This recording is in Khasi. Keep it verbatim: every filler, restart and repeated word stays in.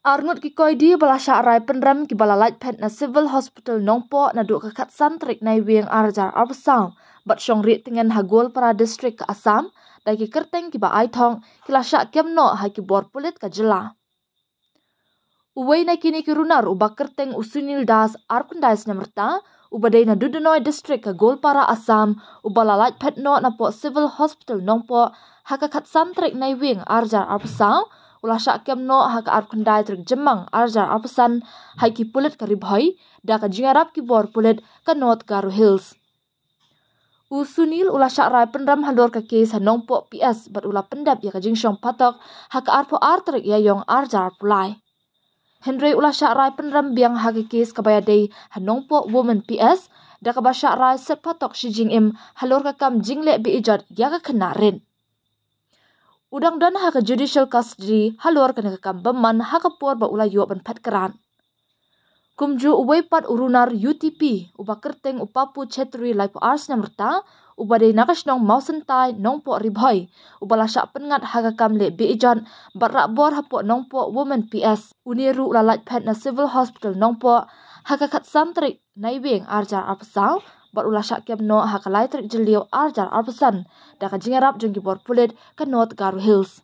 Arngut ki koidi ba la shah rai pynrem kiba la lait phet na Civil Hospital Nongpoh naduh ka khatsan tarik Naiwieng arhajar arphew saw bad shong rieh tngen ha Goalpara District ka Assam da ki kyrteng kiba ai thong ki la shah kem noh ha ki bor pulit ka jylla. Uwei na kine ki runar uba kyrteng u Sunil Das, arphew khyndai snem rta, uba dei na Dudhnoi District ka Goalpara Assam, uba la lait phet noh napoh Civil Hospital Nongpoh ha ka khatsan tarik Naiwieng arhajar arphew saw, u la shah kem noh ha ka arphew khyndai tarik Jymmang arhajar arphew san ha ki pulit ka Ri Bhoi da ka jingïarap ki bor pulit ka North Garo Hills. U Sunil u la shah rai pynrem halor ka kes ha Nongpoh P S bad u la pyndep ïa ka jingshong phatok ha ka arphew ar tarik Ïaiong arhajar arphew lai. Hynrei u la shah rai pynrem biang ha ka kes kaba ïadei ha Nongpoh Women P S da kaba shah rai set phatok shi jingim halor ka kam jingleh be-ijot ïa ka khynnah rit. U dang don ha ka judicial custody halor kane ka kam bymman ha ka por ba u la ïoh ban phet krad. Kumjuh uwei pat u runar U T P uba kyrteng u Papu Chetri, laiphew ar snem rta, uba dei na ka shnong Mawsyntai, Nongpoh Ri Bhoi, uba la shah pynngat ha ka kam leh be-ijot bad rah bor hapoh Nongpoh Women P S, une ruh u la lait phet na Civil Hospital Nongpoh ha ka khatsan tarik Naiwieng arhajar arphew saw bad u la shah kem noh ha ka lai tarik Jylliew arhajar arphew san da ka jingïarap jong ki bor pulit ka North Garo Hills.